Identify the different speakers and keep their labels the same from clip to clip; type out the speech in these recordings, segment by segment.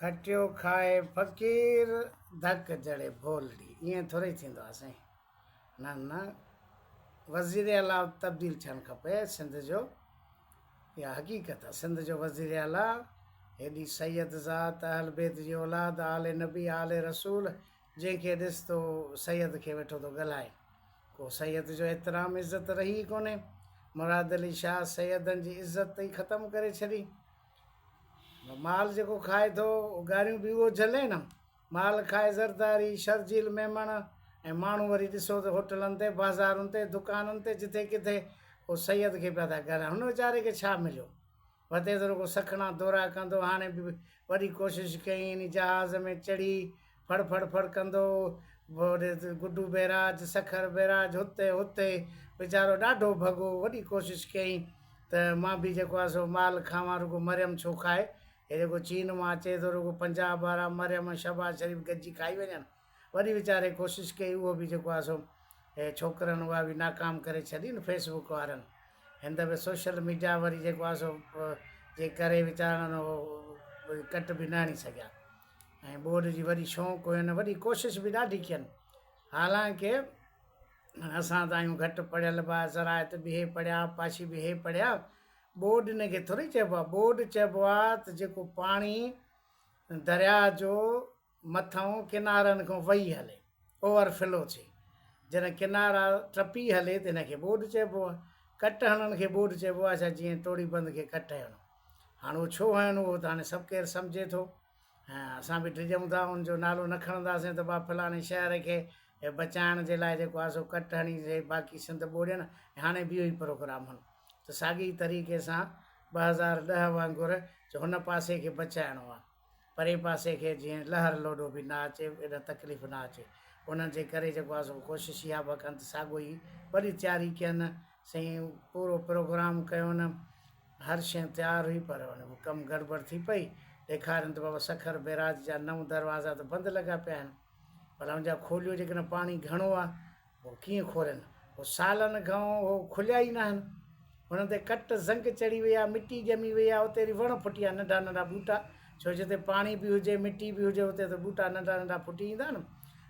Speaker 1: کٽيو کائي فقير ڌڪ جڙي ڀولڙي ائين ٿورئي ٿيندو آ سائين نه نه وزير اعليٰ تبديل ٿيڻ کپي سنڌ جو اها حقيقت آ سنڌ جو وزير اعليٰ هيڏي سيد ذات اهل بيت جي اولاد آل نبي آل رسول جنهن کي ڏس ته سيد کي ويٺو ٿو ڳالهائي ڪو سيد جو احترام عزت رهي ئي ڪونهي مراد علي شاهه سيدن جي عزت ئي ختم ڪري ڇڏي مال جيڪو کائي ٿو گاريون به اهو جهلي نه. مال کائي زرداري، شرجيل ميمڻ ۽ ماڻهو وري ڏسو ته هوٽلن تي، بازارن تي، دڪانن تي جٿي ڪٿي اهو سيد کي پيا ٿا ڳالهائن. هن ويچاري کي ڇا مليو؟ وتي ته رڳو سکڻا دورا ڪندو. هاڻي به وڏي ڪوشش ڪيائين انهي جهاز ۾ چڙهي ڦڙ ڦڙ ڦڙ ڪندو هوڏي گڊو بئراج، سکر بئراج هتي هتي ويچارو ڏاڍو ڀڳو. وڏي ڪوشش ڪيائين ته مان به جيڪو آهي سو مال کاوان رڳو مريم ڇو کائي؟ هي جيڪو چين مان اچي ٿو رڳو پنجاب وارا مريم ۽ شهباز شريف گڏجي کائي وڃن. وڏي ويچاري ڪوشش ڪئي اهو به جيڪو آهي سو ڇوڪرن اها به ناڪام ڪري ڇڏي نه فيس بڪ وارن. هن دفعي سوشل ميڊيا وري جيڪو آهي سو جي ڪري ويچارن اهو ڪٽ به نه هڻي سگهيا ۽ ٻوڏ جي وڏي شونق هين وڏي ڪوشش به ڏاڍي ڪين حالانڪه اسان ته آهيون گهٽ پڙهيل با زراعت به هي پڙهيا آبپاشي به هي پڙهيا ٻوڏ ان کي ٿوري چئبو آهي ٻوڏ چئبو آهي ته جيڪو پاڻي درياء جو مٿئون ڪنارن کان وهي هلي اوور فلو ٿئي جڏهن ڪنارا ٽپي هلي ته ان کي ٻوڏ چئبو آهي ڪٽ هڻڻ کي ٻوڏ چئبو آهي ڇا جيئن ٽوڙي بند کي ڪٽ هڻو هاڻ اهو ڇو هڻڻو اهو ته هاڻي سڀ ڪير سمجهي ٿو ۽ اسان به ڊڄون ٿا ان جو نالو نه کڻنداسين ته با فلاڻي شهر کي بچائڻ جي لاء جيڪو آهي سو ڪٽ هڻي سي باقي سنڌ ٻوڙين ۽ هاڻي به اهو ئي پروگرام هن ته ساڳي ئي طريقي سان 2010 وانگر جو هن پاسي کي بچائڻو آهي پرئين پاسي کي جيئن لهر لوڏو به نه اچي ايڏا تڪليف نه اچي انهن جي ڪري جيڪو آهي سو ڪوشش اها به ڪن ته ساڳو ئي وڏي تياري ڪين سائين پورو پروگرام ڪيون هر شيء تيار هئي پر ان ۾ ڪم گڙٻڙ ٿي پئي. ڏيکارين ته بابا سکر بئراج جا نو دروازا ته بند لڳا پيا آهن. ڀلا ان جا کوليو جيڪڏهن پاڻي گهڻو آ پوء ڪيئن کولين. پوء سالن کان هو کليا ئي ناهن. انهن تي ڪٽ زنگ چڙهي وئي آ، مٽي ڄمي وئي آ، اتي وري وڻ ڦٽي ويا ننڍا ننڍا ٻوٽا. ڇو جتي پاڻي به هجي مٽي به هجي اتي ته ٻوٽا ننڍا ننڍا ڦٽي ايندا نه.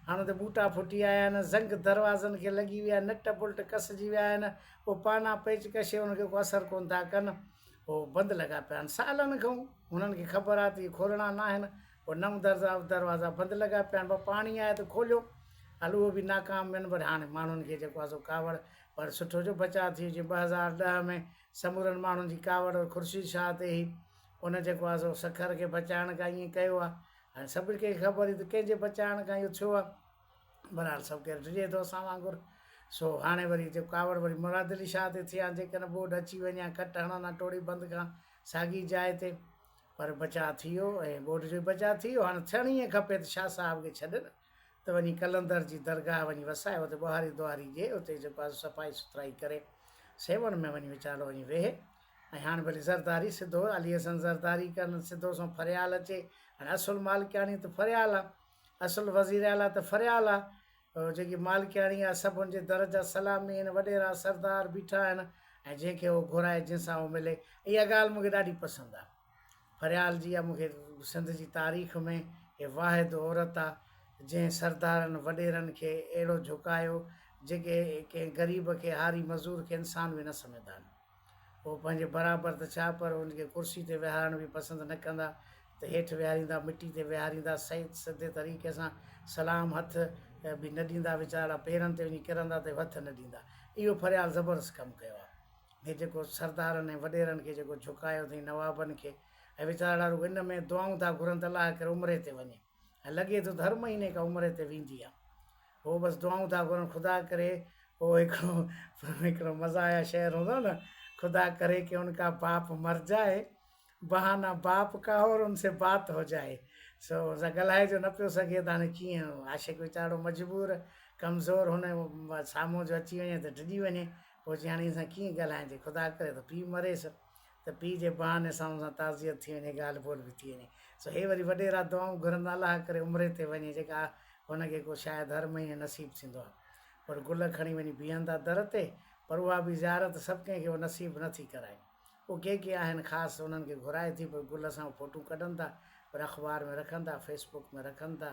Speaker 1: هاڻ اتي ٻوٽا ڦٽي آيا آهن، زنگ دروازن کي لڳي ويا، نٽ بولٽ ڪسجي ويا آهن. پوء پانا پيچ ڪشي انهن کي ڪو اثر ڪونه ٿا ڪن. هو بند لڳا پيا آهن سالن کان هنن کي خبر آهي ته اهي کولڻا نه آهن. پوء نو دروازا بند لڳا پيا آهن. پوء پاڻي آهي ته کوليو. هل اهو به ناڪام وين پر هاڻي ماڻهن کي جيڪو آهي سو ڪاوڙ پر سٺو جو بچاء ٿي ويو جيئن 2010 ۾ سمورن ماڻهن جي ڪاوڙ خورشيد شاهه تي هئي ان جيڪو آهي سو سکر کي بچائڻ کان ائين ڪيو آهي. هاڻي سڀني کي خبر هئي ته ڪنهن جي بچائڻ کان اهو ٿيو آهي. بهرحال سڀ ڪير ڊڄي ٿو اسان وانگر. سو هاڻي وري جو ڪاوڙ وري مراد علي شاهه تي ٿي آ جيڪڏهن ٻوڏ اچي وڃي ها ڪٽ هڻن ها ٽوڙي بند کان ساڳي جاء تي پر بچاء ٿي ويو ۽ ٻوڏ جو به بچاء ٿي ويو هاڻي ٿيڻ ائين کپي ته شاهه صاحب کي ڇڏن ته وڃي قلندر جي درگاهه وڃي وسائي اتي ٻهاري دوهاري ڏئي اتي جيڪو آهي سو صفائي سٿرائي ڪري سيوهڻ ۾ وڃي ويچارو وڃي ويهي ۽ هاڻ ڀلي زرداري سڌو علي حسن زرداري ڪن سڌو سو فريال اچي هاڻي اصل مالڪياڻي ته فريال آ اصل وزير اعليٰ ته فريال آ جيڪي مالڪياڻي آ سڀ ان جي در جا سلامي آهن وڏيرا سردار بيٺا آهن ۽ جنهن کي هو گهرائي جنهن سان هو ملي اها ڳالهه مون کي ڏاڍي پسند آ فريال جي اها مون کي سنڌ جي تاريخ ۾ هي واحد عورت آ جنهن سردارن وڏيرن کي اهڙو جهڪايو جيڪي ڪنهن غريب کي هاري مزور کي انسان به نه سمجهندا آهن. هو پنهنجي برابر ته ڇا پر ان کي ڪرسي تي ويهارڻ به پسند نه ڪندا ته هيٺ ويهاريندا، مٽي تي ويهاريندا، صحيح سڌي طريقي سان سلام هٿ به نه ڏيندا، ويچارا پيرن تي وڃي ڪرندا ته به هٿ نه ڏيندا. اهو فريال زبردست ڪم ڪيو آهي. هي جيڪو سردارن ۽ وڏيرن کي جيڪو جهڪايو اٿئي نوابن کي ۽ ويچارا رڳو ان ۾ دعائون ٿا گهرن ته الله ڪري عمري تي وڃي ۽ لڳي ٿو ته هر مهيني ڪا عمري تي ويندي آهي. هو بس دعائون ٿا گهرن خدا ڪري هو هڪڙو هڪڙو مزاحيه شعر هوندو نه خدا ڪري ڪي ان ڪا باپ مر جائي بهانا باپ ڪا اور ان سي بات هو جائي سو ان سان ڳالهائي جو نه پيو سگهي ته هاڻي ڪيئن عاشق ويچارو مجبور ڪمزور هن سامهون جو اچي وڃي ته ڊڄي وڃي پوء چي هاڻي ان سان ڪيئن ڳالهائجي خدا ڪري ته پيء مريس ته پيء جي بهاني سان ان سان تعزيت ٿي وڃي، ڳالهه ٻولهه به ٿي وڃي. سو هي وري وڏيرا دعائون گهرندا الله ڪري عمري تي وڃي جيڪا هن کي ڪو شايد هر مهيني نصيب ٿيندو آهي. پر گل کڻي وڃي بيهن ٿا در تي پر اها به زيارت سڀ ڪنهن کي هو نصيب نه ٿي ڪرائي. اهي ڪي ڪي آهن خاص انهن کي گهرائي ٿي پر گل سان هو فوٽو ڪڍن ٿا. پر اخبار ۾ رکن ٿا، فيس بڪ ۾ رکن ٿا،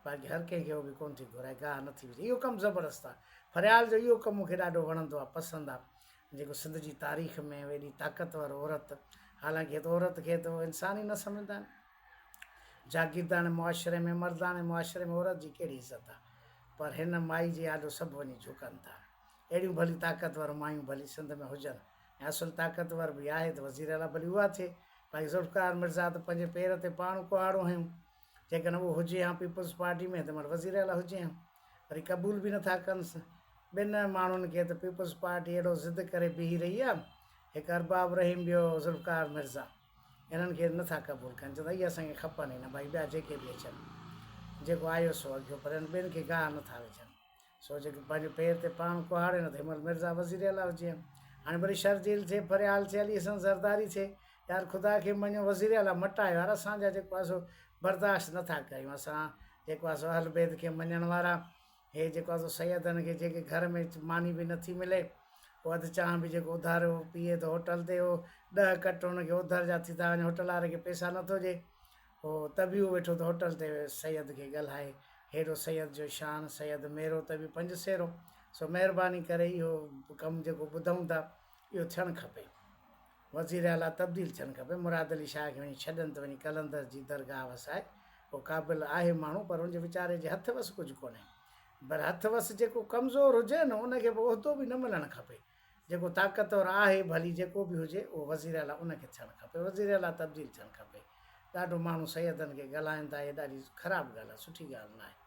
Speaker 1: باقي هر ڪنهن کي اهو به ڪونه ٿي گهرائي، گاهه نه ٿي وجهي. اهو ڪم زبردست آ. فريال جو اهو ڪم مون کي ڏاڍو وڻندو آ، پسند آ. جيڪو سنڌ جي تاريخ ۾ ايڏي طاقتور عورت، حالانڪه هت عورت کي ته انسان ئي نه سمجهندا آهن. جاگيرداڻي معاشري ۾، مرداڻي معاشري ۾ عورت جي ڪهڙي عزت آ. پر هن مائي جي آڏو سڀ وڃي جهڪن ٿا. اهڙيون ڀلي طاقتور مايون ڀلي سنڌ ۾ هجن ۽ اصل طاقتور به آهي ته وزير اعليٰ ڀلي اها ٿئي. باقي ذوالفقار مرزا ته پنهنجي پير تي پاڻ ڪهاڙو هنيو. جيڪڏهن اهو هجي هان پيپلز پارٽي ۾ ته مڙ وزير اعليٰ هجي هان. وري قبول به نٿا ڪنس. ٻن ماڻهن کي ته پيپلز پارٽي اهڙو ضد ڪري بيهي رهي آ. هڪ ارباب رحيم ٻيو ذوالفقار مرزا. انهن کي نٿا قبول ڪن. چوندا اهي اسان کي کپن ئي نه ڀائي ٻيا جيڪي به اچن. جيڪو آيو سو اگهيو پر انهن ٻن کي گاهه نٿا وجهن. سو جيڪي پنهنجي پير تي پاڻ ڪهاڙي نه ته هن مهل مرزا وزير اعليٰ هجي ها. هاڻي وري شرجيل ٿئي، فريال ٿئي، علي حسن زرداري ٿئي. يار خدا کي مڃو وزير اعليٰ مٽايو يار اسان جا جيڪو آهي سو برداشت نه ٿا ڪريون. اسان جيڪو آهي سو اهل بيت کي مڃڻ وارا هي جيڪو آهي سو سيدن کي جيڪي گهر ۾ ماني به نه ٿي ملي اهو اڌ چانهه به جيڪو اڌارو پيئي ٿو هوٽل تي اهو ڏهه ڪٽ هن کي اوڌر جا ٿي ٿا وڃن هوٽل واري کي پئسا نه ٿو ڏئي. هو ته به هو ويٺو ته هوٽل تي سيد کي ڳالهائي. هيڏو سيد جو شان، سيد ميرو ته به پنج سيرو. سو مهرباني ڪري اهو ڪم جيڪو ٻڌون ٿا، اهو ٿيڻ کپي. وزير اعليٰ تبديل ٿيڻ کپي. مراد علي شاهه کي وڃي ڇڏن ته وڃي قلندر جي درگاهه وسائي. هو قابل آهي ماڻهو پر ان جي ويچاري جي هٿ وس ڪجهه ڪونهي. پر هٿ وس جيڪو ڪمزور هجي نه ان کي به عهدو به نه ملڻ کپي. جيڪو طاقتور آهي ڀلي جيڪو به هجي اهو وزير اعليٰ ان کي ٿيڻ کپي وزير اعليٰ تبديل ٿيڻ کپي ڏاڍو ماڻهو سيدن کي ڳالهائن ٿا اهي ڏاڍي خراب ڳالهه آهي سٺي ڳالهه ناهي.